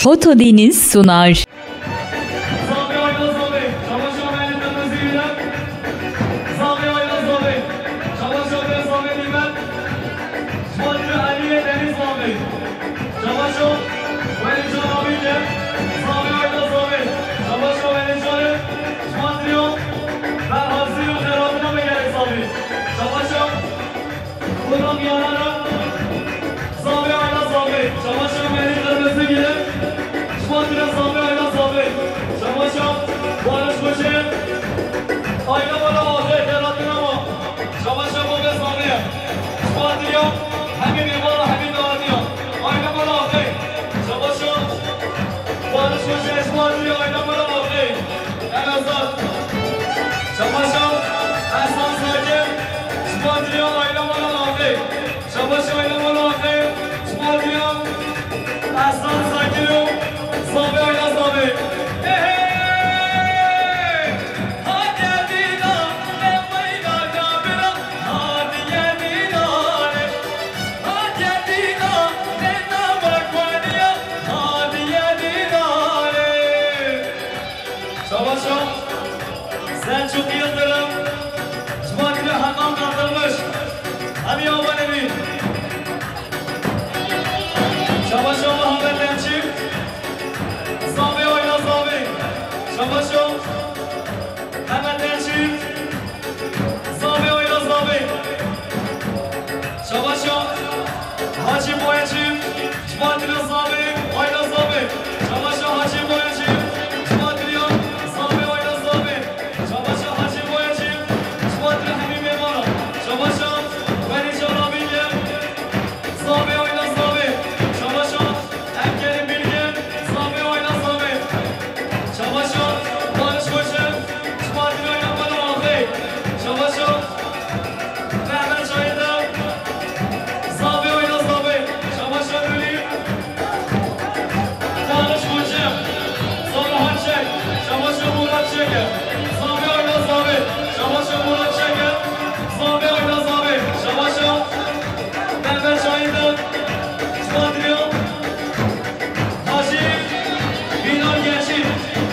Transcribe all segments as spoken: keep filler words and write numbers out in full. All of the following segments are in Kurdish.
Foto Deniz sunar. Buradan bir yana da Zabe Ayla Zabe, Çamaşır Mehmet Kırmızı Gülü, Şubatlı Zabe Ayla Zabe, Çamaşır Barış Koçer, Ayla Bala Vaze, Keratin Ama, Çamaşır Bobe Zabe, Şubatlı, Hemi Bala, Hemi Bala, Ayla Bala Vaze, Çamaşır Barış Koçer, Şubatlı, Ayla Bala Vaze, Elazığ, Çamaşır Hasan Sakin, Şubatlı, Ayla Bala Vaze. Şabaş oynamalı aferin. Şubatlıya. Aslan sakin ol. Zabe oyna zabe. Hey, hey. Hadi Edina, ne bayla ya bira. Hadi Edina, hadi Edina, ne namık var ya. Hadi Edina. Şabaşa. Selçuk Yıldırım. Şubatlı Hakan Kandırmış. Hadi yaman evi. Şabaşa Muhammed Elçi. Zabe oyna zabe. Şabaşa Mehmet Elçi. Zabe oyna zabe. Şabaşa Hacı Boyacı. Şubatlı zabe, oyna zabe. Şabaşa Hacı Boyacı. Şubatlı zabe, oyna zabe. Şabaşa Hacı Boyacı. Şubatlı Hemi Memara. Şabaşa Veli Canabiye. Zabe, oyna zabe. Şabaşa Erkenim Bilge. Zabe, oyna zabe. Şabaşa Barış Koçer. Şubatlı oynamalı abi. Şabaşa Mehmet Çayır'da. Zabe oyna zabe. Şabaşa Nuri. Barış Koçer. Zabe Haçek. Şabaşa Murat Çeker. Zabe oyna zabe. Şabaşa Murat Çeker. Zabe oyna zabe. Şabaşa Mehmet Şahin'den. Şubatlı. Hacı Bilal Geçin.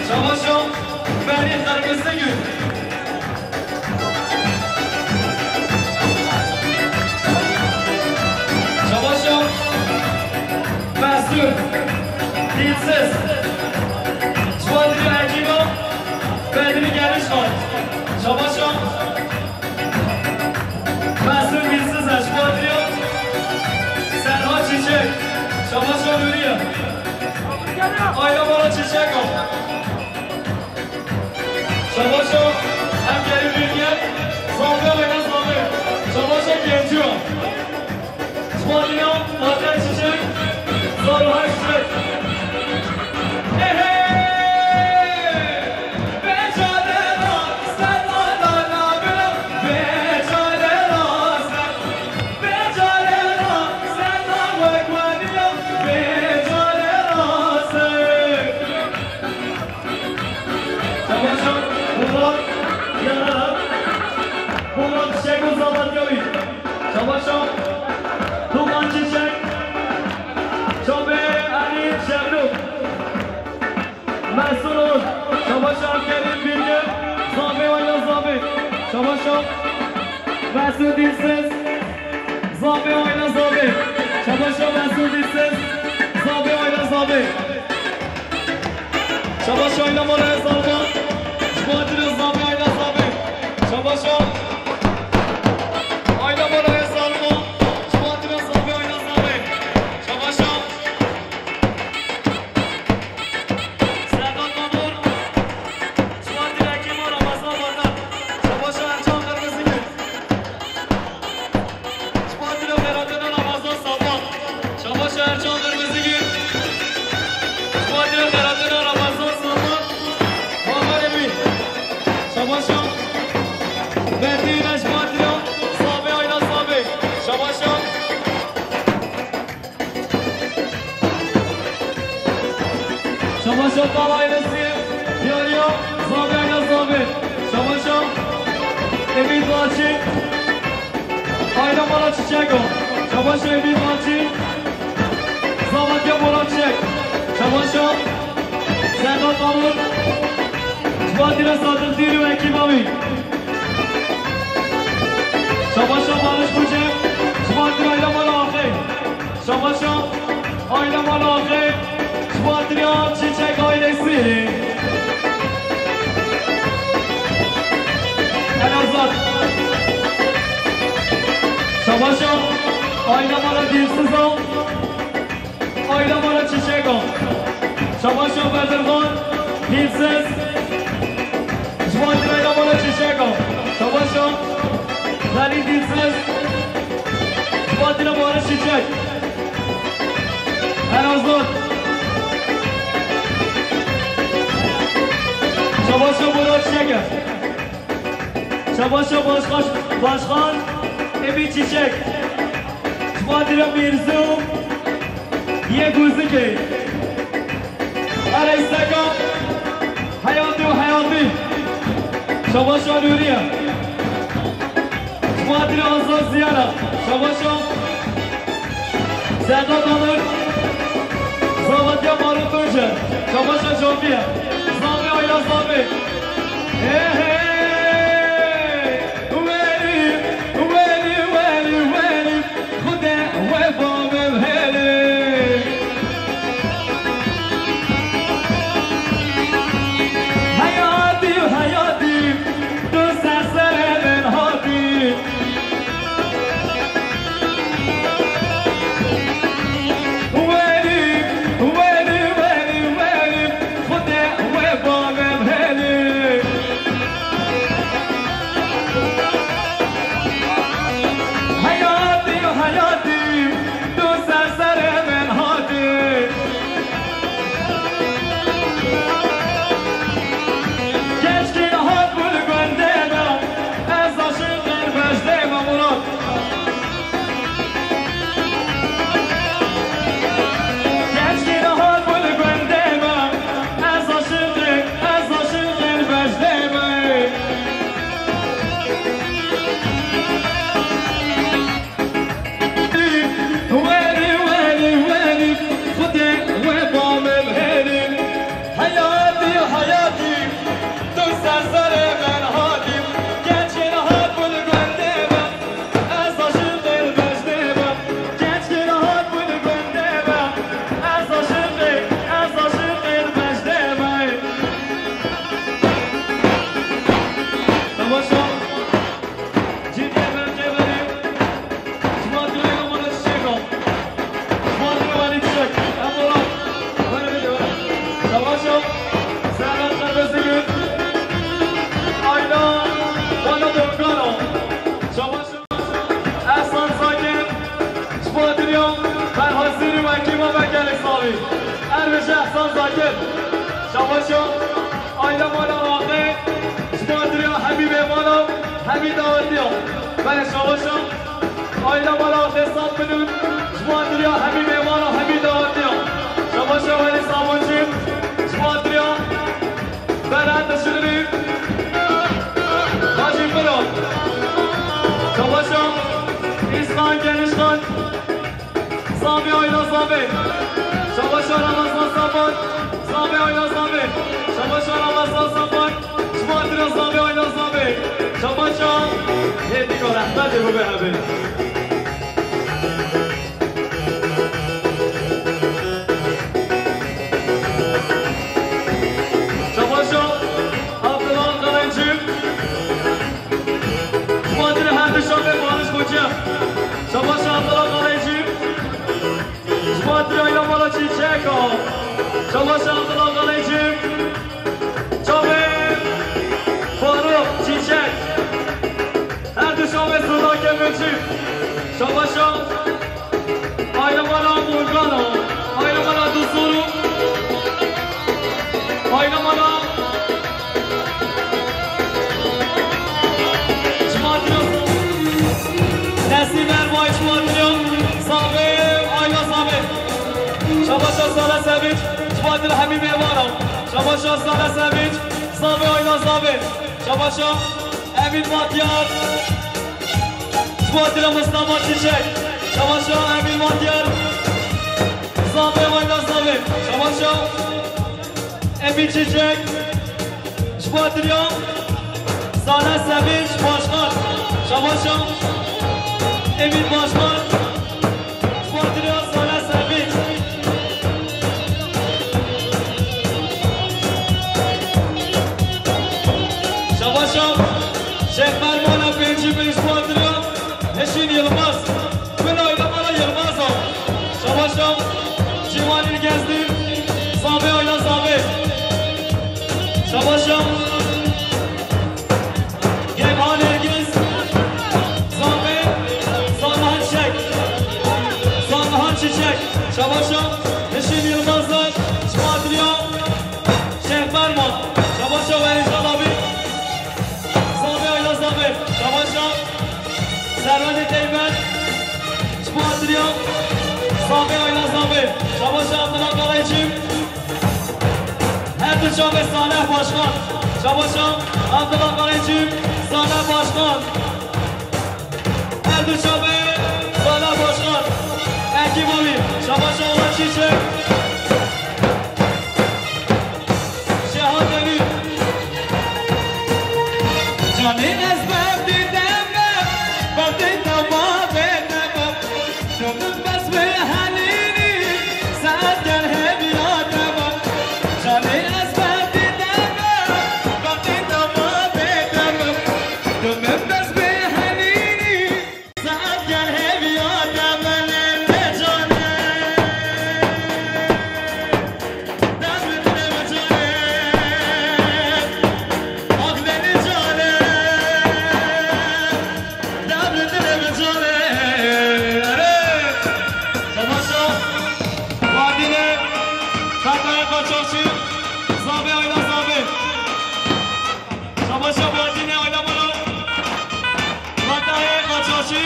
Şabaşa Beni Kırmızı Gül. Şabaşa Mesut Dilsiz. Şubatlı Erkino Bedri Gelişkan. Şabaşa Mesut Dilsiz. Şubatlı Serhat Çiçek. Şabaşa Nuriye. Ayla Bala Çiçek. Şabaşa Erkenim Bilge. Zabe oyna zabe. Şabaşa Genco. Şubatlıya Fatih Çiçek. Zaruha Çiçek. Ehe! Becarera, sen la la la bila. Becarera, sen. Becarera, sen la wek wadiya. Becarera, sen. Şabaşa Murat Yarar. Murat Çiçek û Zabat Yavî. Şabaşa Duman Çiçek. Çabê Elî Şevnû. Mesut Oğuz. Şabaşa Kerim Bilge. Zabe oyna zabe. Şabaşa Mesut Dilsiz. Zabe oyna zabe. Şabaşa Mesut Dilsiz. Zabe oyna zabe. Şabaşa oyna moraya zarba. Şubatlı zabe oyna zabe. Şabaşa oyna moraya zarba. Şubatlı zabe oyna zabe. Şabaşa. Sedat Mamur. Şubatlı Ekim Ramazan Vatan. Şabaşa Ercan Kırmızıgül. Şubatlı Berat'ın Ramazan Satan. Şabaşa Ercan Kırmızıgül. Şubatlı Berat'ın Ramazan Satan. Muhammed Emin. Şabaşa. Berdi ile Şubatlı. Sabi Ayla Sabi. Şabaşa. Şabaşa Bal ailesi, Yariya, Zabe Ayla Zabe. Şabaşa Emin Balçı, Ayla Mara Çiçeko. Şabaşa Emin Balçı, Zabatya Mara Çiçek. Şabaşa Ji bo tîra Sadiq Dîrî û ekîba wî. Şabaşa Barış Koçer, ji bo tîra Aîla Mala Axê. Şabaşa Aîla Mala Axê, ji bo tîra Çîçek Aîlesî. Elazat. Şabaşa Aîla Mala Dilsiza. Aîla Mala Çîçeka. Şabaşa Bedirxan Dilsiz. Ji bo tîra Aîla Mala Çîçeka. Şabaşa Zelîl Dilsiz. Ji bo tîra Barış Çîçek. Elazat. Şabaşa Murat Çîçek. Şabaşa Başkan, Başkan Emin Çiçek. Ji bo tîra Mîrzu yê Guzikê. Erê Seka, Heyatî û Heyatî. Şabaşa Nûriye. Ji bo tîra Azad Ziyana. Şabaşa Serdar Damir, Zavadiya Maruf Tuncer, Şabaşa Cafiye, Zavê Ayla Zavê. Hey, hey! Welî, welî, welî, welî, Xude we bavê hêlê. Heyatî, heyatî, tu ser serê min hatî. Welî, welî, welî, welî, Xwedê wê bavê hêlî. Heyatî, heyatî, tu ser serê min hatî. Keçkî niha bû li gundê me, ez aşiqê beşdê me Murat. Keçkî niha bû li gundê me, ez aşiqê, ez aşiqê beşdê me. Welî, welî, welî, Xwedê wê bavê hêlî. Heyatî, heyatî, tu ser serê min hatî. Keçkî niha bû li gundê me, ez aşiqê beşdê me. Keçkî niha bû li gundê me, ez aşiqê, ez aşiqê beşdê me. Temaşa. Ciddiye ben kemerim. Şubat yılı yoluna çiçek al. Şubat yılı beni çiçek. Hem Murat. Böyle bir de böyle. Savaşım. Serhat Kırmızıgül. Ayla. Bana Doğukan ol. Savaşım. Ehsan Zakir. Şubat yılı. Ben hazırım. Ekima Bekeli Savi. Ermiş Ehsan Zakir. Savaşım. Ayla Mala Akı. Ji bo tiriya hemî mêvanan, hemî dawetiyan. Belê şabaşa. Aîla Mala Axê Saf Binûn. Ji bo tiriya hemî mêvanan, hemî dawetiyan. Şabaşa Welî Sabunçî. Ji bo tiriya Berat Dişilmî. Hacî Firat. Şabaşa Îskan Genişkan. Zavê Ayla Zavê. Şabaşa Ramazan Sapan. Zavê Ayla Zavê. Şabaşa Ramazan Sapan. Şubatira Zavê Ayla Zavê. Şabaşa. Hê dîka rehmetê bibe hebê. Şabaşa Abdullah Kalencî. Şubatira her du şavê Barış Koçer. Şabaşa Abdullah Kalencî. Şubatira Aîla Mala Çîçek a. Şabaşa Abdullah Kalencî. Çavê Faruk Çîçek. Her du şavê Soda Kemirci. Şabaşa Aîla Mala Morgana. Aîla Mala Dusuru. Aîla Mala Çimatiro. Nesîm Ermay Çimatiro. Zavê Aîla Zavê. Şabaşa Sare Sevinç. Çimatiro hemî mêvana. Şabaşa Sare Sevinç. Zavê Aîla Zavê. Şabaşa Emîn Bahtiyar. Çimatiro Mustafa Çiçek. Şabaşa Emîn Bahtiyar. Zavê Aîla Zavê. Şabaşa Emin Çiçek, ji bo Adrian, Zana Sevinç, Başkan, şabaşa. Emin Başkan, ji bo Adrian, Zana Sevinç. Şabaşa, Şêx Fermana pêncî bin ji bo Adrian. Hişîn Yilmaz. Bin Ayla Mala Yilmaz a. Şabaşa. Ciwanî Gezdi. Zavê Ayla Zavê. Şabaşa. Gevhan Ergiz. Zavê. Zalman Çiçek. Zalman Çiçek. Şabaşa. Hişîn Yilmaz a. Şabaşa. Şêx Ferman. Şabaşa Werî Jalabi. Zavê Ayla Zavê. Şabaşa. Serwendê Teymel. Ji bo Adrian. Zavê Ayla Zavê. Şabaşa Abdullah Kalaycî. Her du çavê Salih Başkan. Şabaşa Abdullah Kalaycî. Salih Başkan. Her du çavê Salih Başkan. Ekîba wî. Şabaşa Ola Çiçek. Şeha Demîr. Canê ez berdî deme, berdî dema bê dema. Dömüm bes wê helînî, saet gel hêviya dema. Canê ez berdî deme, berdî dema bê dema. Dömüm bes wê helînî. Şabaşa Badîne Ayla Mala. Fatahê Qaçaşî.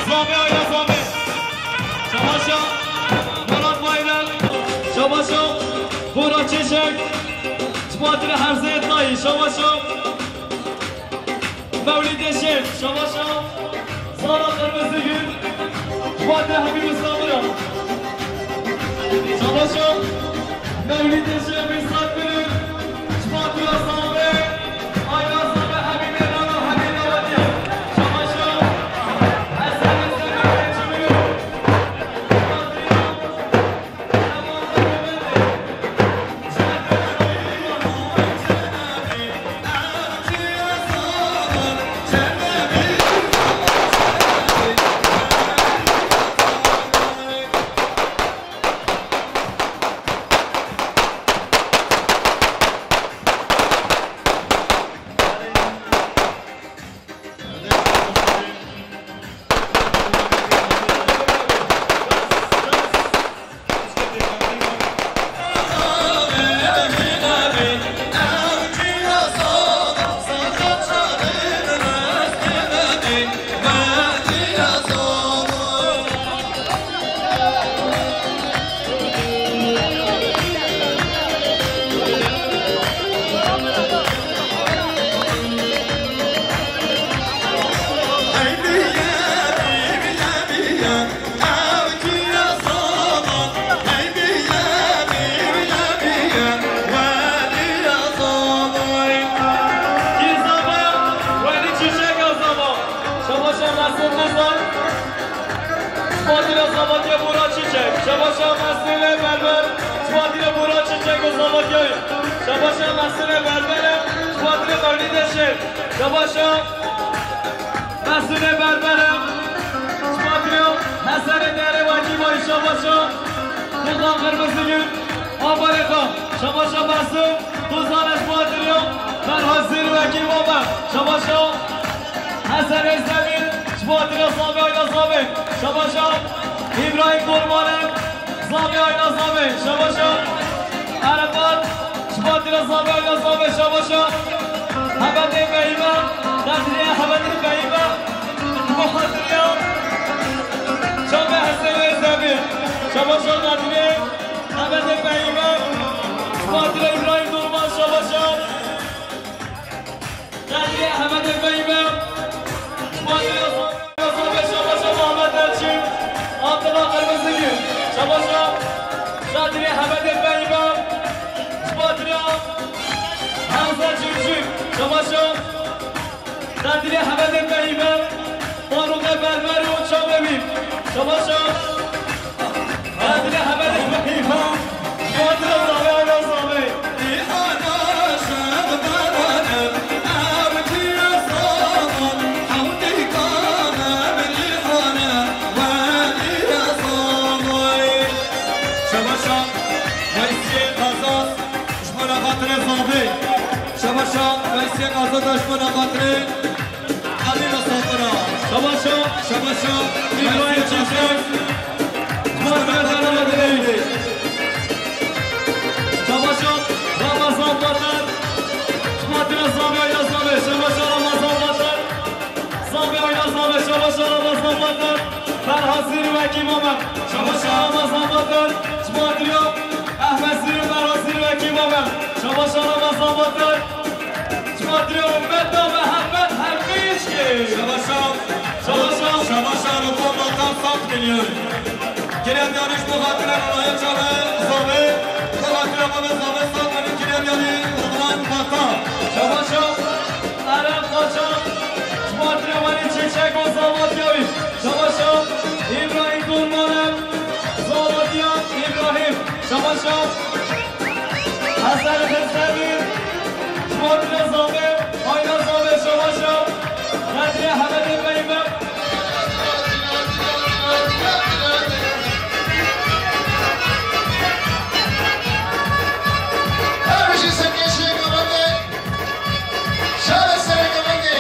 Zavê Ayla Zavê. Şabaşa Murat Bayram. Şabaşa Bora Çiçek. Ji bo Adile Herzê Tayî. Şabaşa Mewlîdê Şêx. Şabaşa Zara Qirmizi Gül. Ji bo Adile Hemî Mustamira. Şabaşa Mewlîdê Şêx Mîsat Gülür, ji bo Abdullah Sabê, Ayla Sabê, Hemî Mêrana, Hemî Dawetiya. Şabaşa Hesen Hesen Hemî Çimir. Şabaşa Mesut Mesut. Fatile Zavatiye Bora Çiçek. Şabaşa Mesut Berber. Fatile Bora Çiçek û Zavatiye. Şabaşa Mesut Berber. Fatile Mevlid Eşir. Şabaşa Mesûlê Berber e. Ji bo Adrian Hesenê Derê wekî vayî şabaşa. Tuzan Qirmizi Gül. Abarê xwe. Şabaşa Mesûl. Tuzan ji bo Adrian. Merhazîr wekî vabe. Şabaşa Hesenê Zemîn. Ji bo Adrian Zavê Ayla Zavê. Şabaşa Îbrahîm Dormane. Zavê Ayla Zavê. Şabaşa Erebat. Ji bo Adrian Zavê Ayla Zavê. Şabaşa Hemedê Beyme. Qedrî Hemedê Beyme. Ji bo Adrian. Çavê Hesenê Zemîn. Şabaşa Qedrî Hemedê Beyme. Ji bo Adrian Îbrahîm Dorman. Şabaşa. Qedrî Hemedê Beyme. Şabaşa Mehmet Elçin. Abdullah Qirmizigil. Şabaşa Qedrî Hemedê Beyme. Şabaşa Hemedê Beyî me, Farûqê Berberî û Çavê Mîr. Şabaşa. Hemedê Beyî me. Fatira Zavê, Ayla Zavê. Şabaşa. Veysê Qazaz. Ji bo xatirê Zavê. Şabaşa. Veysê Qazaz ji bo xatirê. Alî Rosatira. Şabaşa. Şabaşa. Îbrahîm Çiçek. Muharrem Erdoğan. Şabaşa. Ramazan Batar. Muharrem Zavê, Ayla Zavê. Şabaşa Ramazan Batar. Zavê, Ayla Zavê. Şabaşa Ramazan Batar. Ferhat Zîrî wekî mame. Şabaşa Ramazan Batar. Muharrem Ehmed Zîrî, Ferhat Zîrî wekî mame. Şabaşa Ramazan Batar. Ji xatirê ummeta Mihemed hemî çikê. Şabaşa. Şabaşa. Şabaşa li bo Vatan sed milyon. Girêdayîş bo xatirê Ronaya Çavê Zavê. Bo xatirê Ronaya Zavê sed milyon girêdayî Ronaya Vatan. Şabaşa. Eren Qaçak. Ji xatirê Welî Çiçek û Zavatiyawî. Şabaşa. Îbrahîm Durmanem. Zavatiya Îbrahîm. Şabaşa. Hesen Xizevî, Fatira Zavê, Ayla Zavê, şabaşa, Xedrê Hemedê Beyî me. Her bijî serkêşiyê Gavendê, şarê serê Gavendê.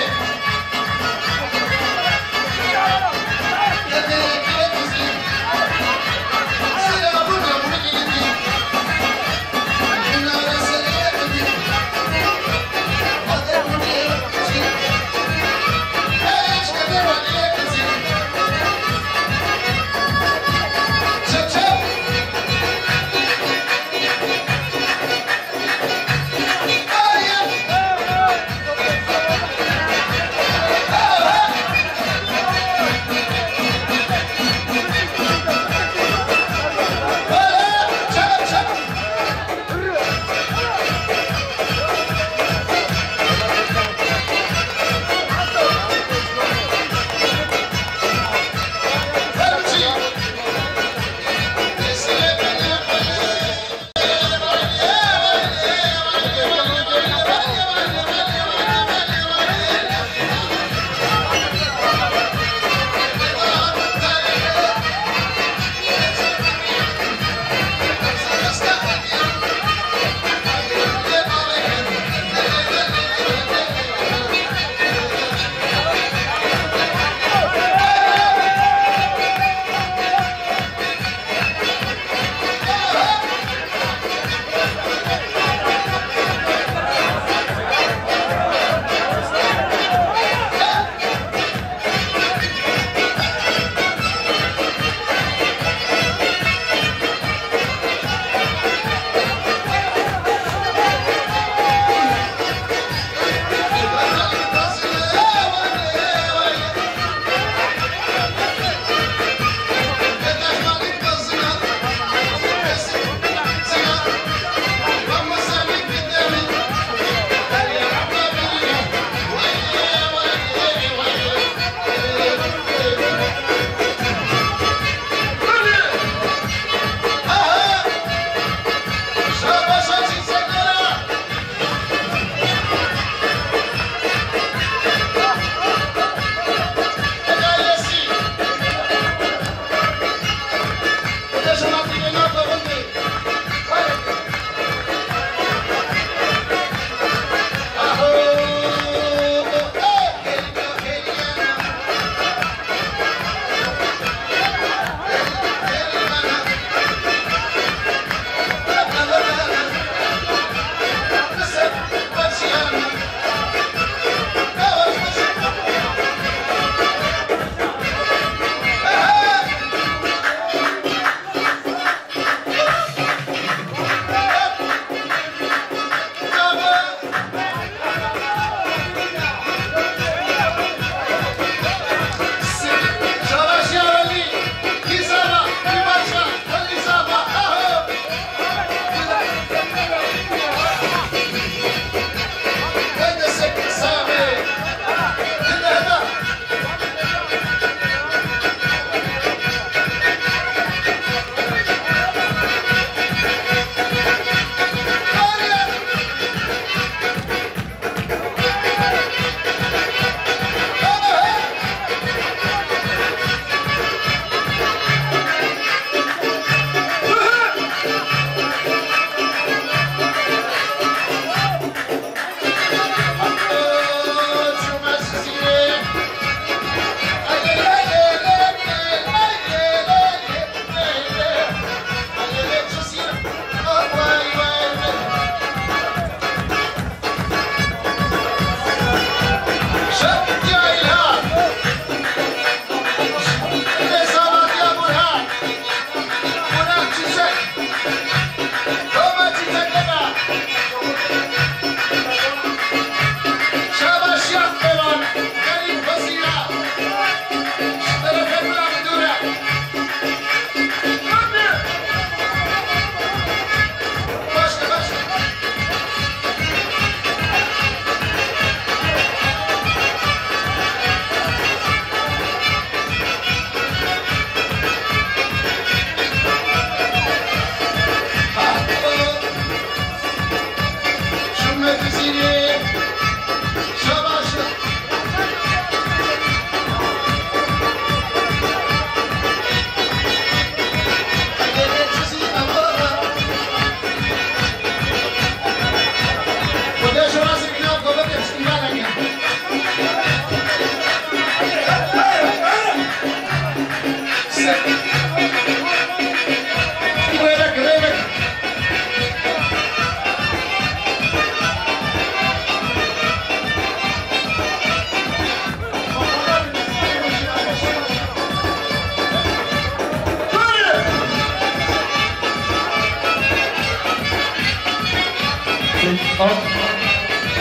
Hop.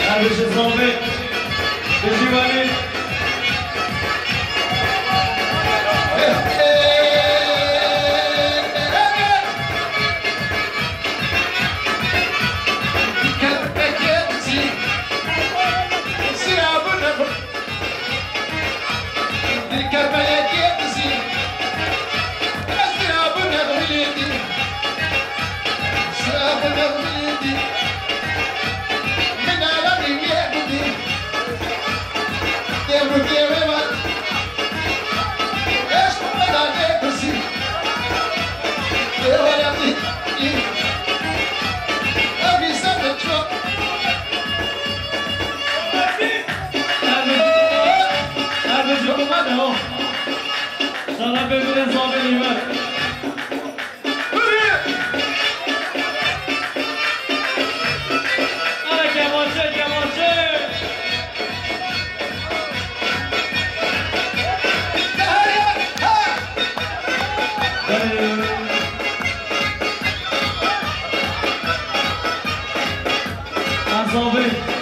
Her bişe sabit. Bişi vali. Sana beberen sabeni ver. Ana kemançe, kemançe. Azabi.